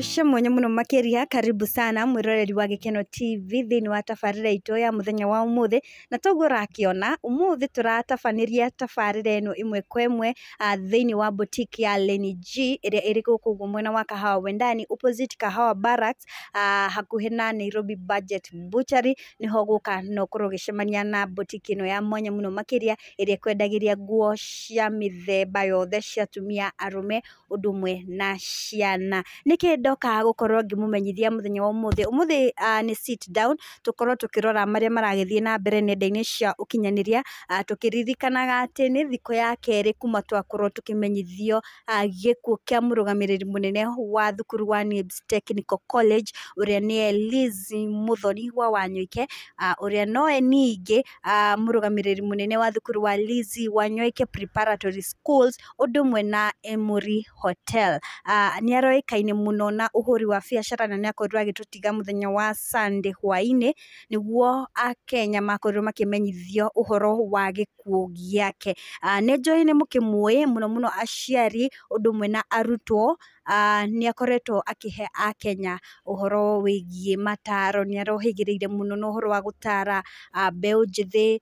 Cia mwanya mũno makĩria. Karibu sana mwĩroreri wa Gĩkeno TV thĩinĩ wa tabarĩra itũ ya mũthenya wa ũmũthĩ. Na toguo ũrakĩona, ũmũthĩ tũratabanĩria tabarĩra ĩno ĩmwe kwa ĩmwe thĩinĩ wa boutique ya Lenny G ĩrĩa ĩrĩ gũkũ ũguo mwena wa Kahawa Wendani, opposite Kahawa Barracks, hakuhĩ na Nairobi Budget Butchery. Nĩho gũka na ũkorwo ũgĩcemania na boutique ĩno ya mwanya mũno makĩria, ĩrĩa ĩkwendagĩria nguo cia mĩthemba yothe cia atumia, arũme, ũndũ ũmwe na ciana. Nĩkĩ ndoka gũkorwo ngĩmũmenyithia mũthenya wa ũmũthĩ? Ũmũthĩ nĩ sit down, tũkorwo tũkĩrora marĩa maragĩthiĩ na mbere nenda-inĩ cia ũkinyanĩria, tũkĩririkanaga atĩ nĩ thikũ ya kerĩ kuma twakorwo tũkĩmenyithio gĩkuũ kĩa mũrũgamĩrĩri mũnene wa thukuru wa NIBS Technical College, ũrĩa nĩye Liz Muthoni wa Wanyoike, ũrĩa nowe ningĩ mũrũgamĩrĩri mũnene wa thukuru wa Liz Wanyoike Preparatory Schools, ũndũ ũmwe na Emory Hotel. Nĩ aroĩkaine mũno na ũhũri wa biacara, na nĩ akorirwo agĩtũtiga mũthenya wa Sunday hwainĩ, nĩguo akenya makorirwo makĩmenyithio ũhoro wa gĩkuũ gĩake. Nĩ njũĩ nĩ mũkĩmũĩ mũno mũno aciari ũndũ ũmwe na arutwo. Nĩ akoretwo akĩhe akenya ũhoro wĩgiĩ mataro, nĩ arohĩgĩrĩire mũno na ũhoro wa gũtara mbeũ njĩthĩ,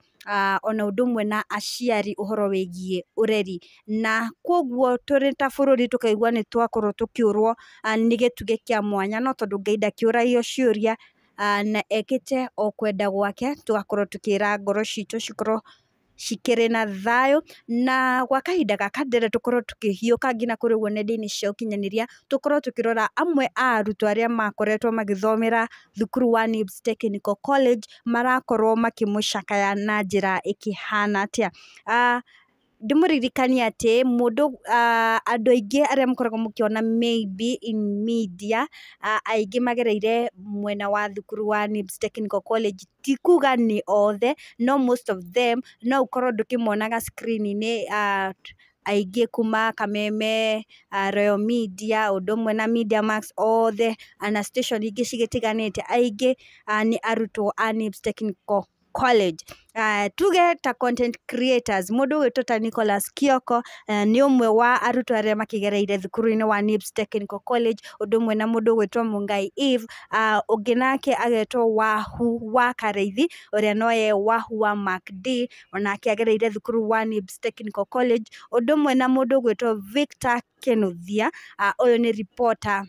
ona ũndũ ũmwe na aciari ũhoro wĩgiĩ ũreri. Na koguo tũrĩ ta bũrũri tũkaigua nĩ twakorwo tũkĩũrwo nĩ gĩtugĩ kĩa mwanya, no tondũ Ngai ndakĩũragio ciũria, na ekĩte o kwenda gwake, tũgakorwo tũkĩra ngoro citũ cikorwo cikĩrĩ na thayũ. Na gwa kahinda gaka ndĩrenda tũkorwo tũkĩhiũka nginya kũrĩ ũguo nenda-inĩ cia ũkinyanĩria, tũkorwo tũkĩrora amwe a arutwo arĩa makoretwo magĩthomera thukuru wa NIBS Technical College marakorwo makĩmũcakaya na njĩra ĩkĩhana atĩa. Ndĩmũririkanie atĩ mũndũ, andũ aingĩ arĩa mũkoragwo mũkĩona maybe in media, aingĩ magereire mwena wa thukuru wa NIBS Technical College. Ti kuga nĩ othe, no most of them. No ũkorwo ndũkĩmonaga screen-inĩ, aingĩ kuma Kameme, Royal Media, ũndũ ũmwe na Media Max othe, na station ingĩ cigĩtiganĩte, aingĩ nĩ arutwo a NIBS Technical College. Tuge ta content creators, mũndũ ũgwĩtwo ta Nicholas Kioko nĩ ũmwe wa arutwo arĩa makĩgereire thukuru-inĩ wa NIBS Technical College, ũndũ ũmwe na mũndũ ũgwĩtwo Mungai Eve. Ũngĩ nake agetwo Wahu wa Kareithi, ũrĩa noye Wahu wa Mark D, onake agereire thukuru wa NIBS Technical College, ũndũ ũmwe na mũndũ ũgwĩtwo Victor Kinuthia. Ũyũ nĩ reporter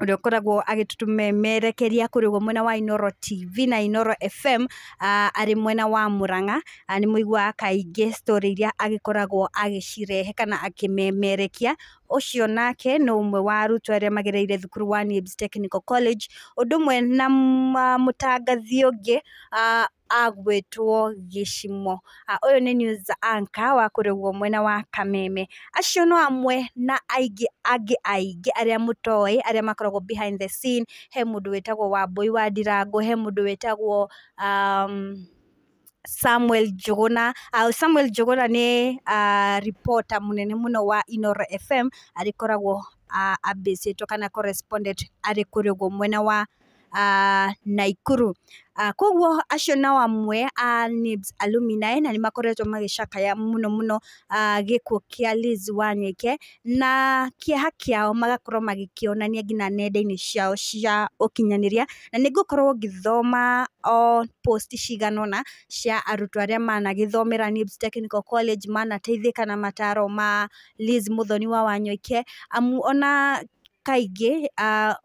ũrĩa ũkoragwo agĩtũmemerekeria kũrĩ ũguo mwena wa Inoro TV na Inoro FM, arĩ mwena wa Murang'a. Nĩ mũiguaga kaingĩ story iria agĩkoragwo agĩcirehe kana akĩmemerekia. Ũcio nake nĩ ũmwe wa arutwo arĩa magereire thukuru wa NIBS Technical College, ũndũ ũmwe na mũtangathi ũngĩ agwĩtwo Gĩcimo. Ũyũ nĩ news anchor wa kũrĩa ũguo mwena wa Kameme. Acio no amwe na aingĩ angĩ aingĩ arĩa mũtoĩ, arĩa makoragwo behind the scene. He mũndũ wĩtagwo Wambui wa Ndirango, he mũndũ wĩtagwo Samuel Njuguna. Samuel Njuguna nĩ reporter mũnene mũno wa Inoro FM, arĩkoragwo ambĩcĩtwo kana correspondent arĩ kũrĩa ũguo mwena wa Naikuru. Koguo acio no amwe a NIBS alumni, na nĩ makoretwo magĩcakaya mũno mũno gĩkuũ kĩa Liz Wanyoike, na kĩeha kĩao magakorwo magĩkĩonania nginya nenda-inĩ ciao cia ũkinyanĩria. Na nĩ ngũkorwo ngĩthoma o post cigana ũna cia arutwo arĩa managĩthomera NIBS Technical College, manateithĩka na mataro ma Liz Muthoni wa Wanyoike, amu ona kaingĩ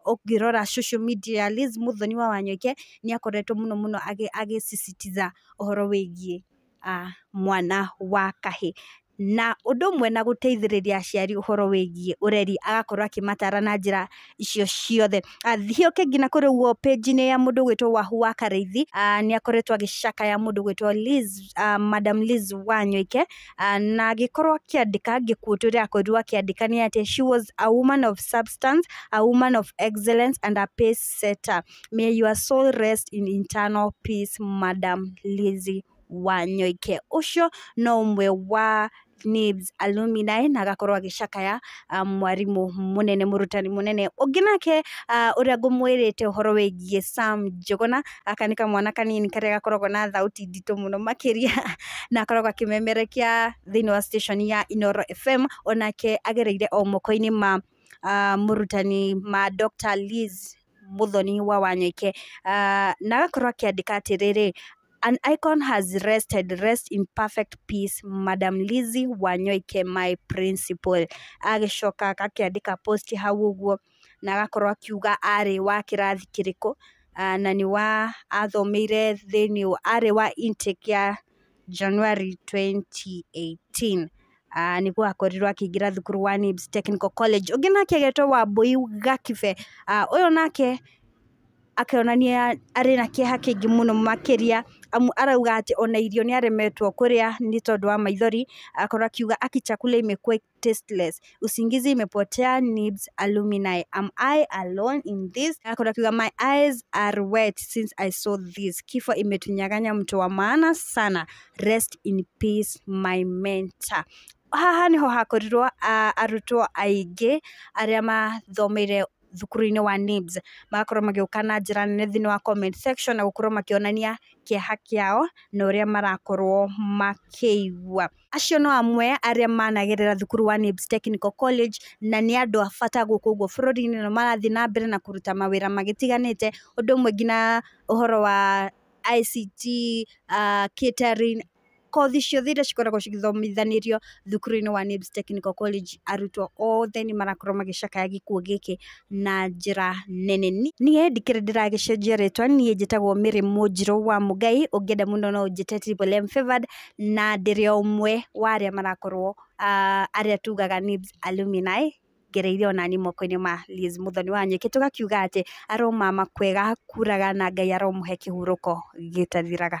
ũngĩrora social media ya Liz Muthoni wa Wanyoike, nĩ akoretwo mũno mũno agĩsisitiza ũhoro wĩgiĩ mwana wa kahĩĩ, na ũndũ ũmwe na gũteithĩrĩria aciari ũhoro wĩgiĩ ũreri, agakorwo akĩmatara na njĩra icio ciothe. Hiũke nginya kũrĩ ũguo page-inĩ ya mũndũ ũgwĩtwo Wahu wa Kareithi, nĩ akoretwo agĩcakaya mũndũ ũgwĩtwo Liz, Madam Liz Wanyoike, na agĩkorwo akĩandĩka ngĩquote ũrĩa akorirwo akĩandĩka nĩ atĩ, "She was a woman of substance, a woman of excellence and a pace setter. May your soul rest in eternal peace, Madam Lizzie Wanyoike." Ũcio no ũmwe wa NIBS alumni na agakorwo agĩcakaya mwarimũ mũnene, mũrutani mũnene. Ũngĩ nake, ũrĩa ngũmwĩrĩte ũhoro wĩgiĩ Sam Njuguna, gaka nĩ kamwana kanini karĩa gakoragwo na thauti nditũ mũno makĩria na akoragwo akĩmemerekia thĩinĩ wa station ya Inoro FM, onake agereire o moko-inĩ ma Mũrutani ma Dr. Liz Muthoni wa Wanyoike, na agakorwo akĩandĩka atĩrĩrĩ, "An icon has rested, rest in perfect peace, Madam Lizzie Wanyoike, my principal." Agĩcoka akĩandĩka post hau ũguo na agakorwo akiuga arĩ wa kĩrathi kĩrĩkũ, na nĩ wa athomeire thĩinĩ, arĩ wa intake ya January 2018, nĩguo akorirwo akĩingĩra thukuru wa NIBS Technical College. Ũngĩ nake agetwo Wambui Gakibe, ũyũ nake akĩonania arĩ na kĩeha kĩingĩ mũno makĩria, amu arauga atĩ ona irio nĩ aremetwo kũrĩa nĩ tondũ wa maithori. Akorwo akiuga, "Aki chakula imekuwa tasteless, usingizi imepotea, NIBS alumni, am I alone in this?" Akorwo akiuga, "My eyes are wet since I saw this, kifo imetunyang'anya mtu wa maana sana, rest in peace my mentor." Haha niho hakorirwo arutwo aingĩ arĩa mathomeire thukuru-inĩ wa NIBS magakorwo magĩũka na njĩra nene thĩinĩ wa comment section na gũkorwo makĩonania kĩeha kĩao na ũrĩa marakorwo makĩigua. Acio no amwe arĩa managerera thukuru wa NIBS Technical College na nĩ andũ a bata gũkũ ũguo bũrũri-inĩ, na marathiĩ na mbere na kũruta mawĩra magĩtiganĩte, ũndũ ũmwe nginya ũhoro wa ICT, catering, kothi ciothe iria cikoragwo cigĩthomithanĩrio thukuru-inĩ wa NIBS Technical College. Arutwo othe nĩ marakorwo magĩcakaya gĩkuũ gĩkĩ na njĩra nene. Niĩ ndikĩrĩ ndĩragĩcenjia rĩtwa, niĩ njĩtagwo Mary Mũnjirũ wa Mũngai, ũngĩenda mũno no ũnjĩte Triple M Favored, na ndĩrĩ o ũmwe wa arĩa marakorwo arĩa tugaga NIBS alumni, ngereire onani moko-inĩ ma Liz Muthoni wa Nyeki, tũgakiuga atĩ aromama kwega kuraga na Ngai aromũhe kĩhurũko gĩtathiraga.